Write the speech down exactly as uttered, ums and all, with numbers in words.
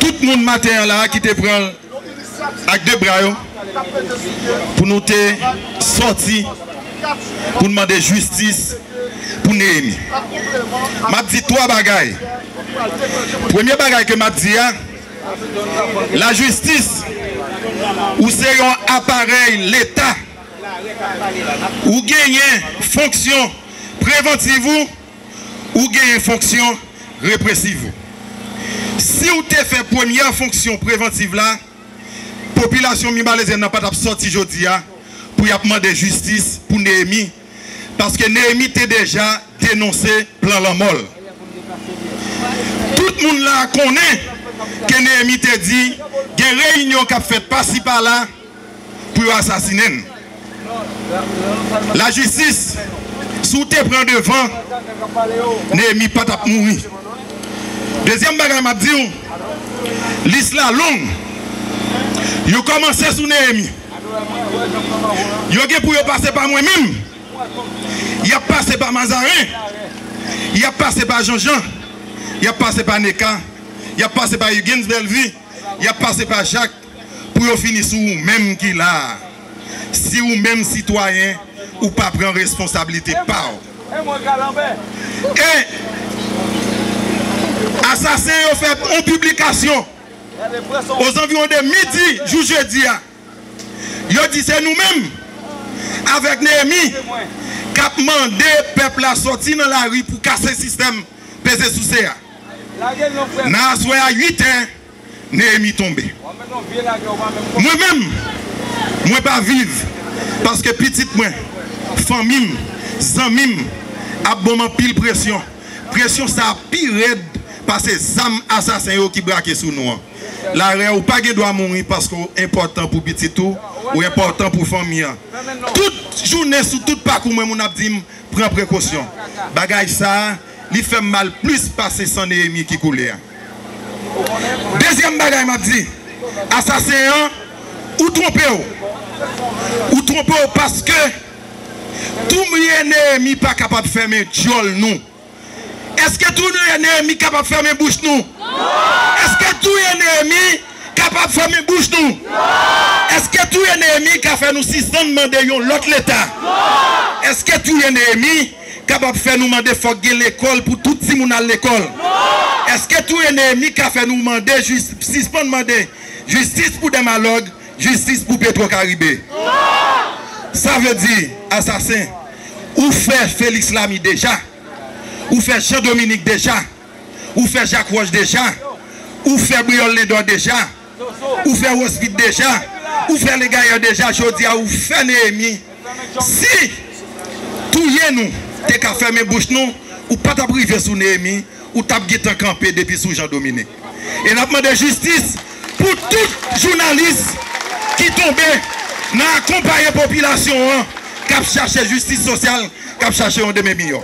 Tout moun maten an la a ki te pran l ak de bra yo pou nou te sòti pou n mande jistis pou Neyemi. M ap di twa bagay. Premye bagay ke m ap di a, lajistis, ou se yon aparèy Leta. Ou genyen fonksyon prevantiv ou, ou genyen fonksyon represiv ou. Si w te fè premyè fonksyon prevantiv la, popilasyon Mibalezyen nan pa t ap sòti jodi a pou y ap mande jistis pou Neyemi, paske Neyemi te deja denonse plan lanmò l. Tout moun la konnen ke Neyemi te di gen reyinyon k ap fèt pasi pala pou yo asasinen n. Lajistis, si w te pran devan, Neyemi pa t ap mouri. Dezyèm bagay m ap di w, lis la long. Yo kòmanse sou Neyemi. Yo gen pou yo pase pa mwen menm. Y ap pase pa Mazarin. Y ap pase pa Janjan. Y ap pase pa Neka. Y ap pase pa Huguens Bellevue. Y ap pase pa Jak pou yo fini sou ou menm ki la a. Si ou menm sitwayen, ou pa pran responsablite pa w. E asasen yo fè yon piblikasyon ozanviwon de midi jou jedi a. Yo di se nou menm, avèk Neyemi, k ap mande pèp la sòti nan lari pou kase sistèm peze souse a. Nan aswè a uit è, Neyemi tonbe. Mwen menm, mwen pa viv, paske pitit mwen, fanmi m, zanmi m ap ban m anpil presyon. Presyon sa a pi rèd pase zam asasen yo ki brake sou nou an. Larè, ou pa gen dwa mouri paske w enpòtan pou pitit ou, ou enpòtan pou fanmi an. Tout jounen, sou tout pakou mwen, moun ap di m pran prekosyon. Bagay sa a, li fè m mal plis pase san Neyemi ki koule a. Dezyèm bagay m ap di, asasen an, ou twonpe w. Ou twonpe w paske touye Neyemi pa kapab fèmen djòl nou. Èske touye Neyemi kapab fèmen bouch nou? Èske touye Neyemi kapab fèmen bouch nou? Èske touye Neyemi ka fè nou sispann mande yon lòt Leta? Èske touye Neyemi kapab fè nou mande fòk gen lekòl pou tout timoun al lekòl? Èske touye Neyemi ka fè nou mande jis, sispann mande jistis pou Dèmalòg, jistis pou Petwo Karibe? Sa vle di, asasen, ou fè Felix Lamy deja, ou fè Jean Dominique deja, ou fè Jak Wòch deja, ou fè Briol Lindor deja, ou fè Rospit deja, ou fè Legayè deja, jodi a ou fè Neyemi. Si touye nou te ka fèmen bouch nou, ou pa t ap rive sou Neyemi, ou t ap gentan kanpe depi sou Jean Dominique. E n ap mande jistis pou tout jounalis ki tonbe nan akonpaye popilasyon an k ap chache jistis sosyal, k ap chache yon demen miyò.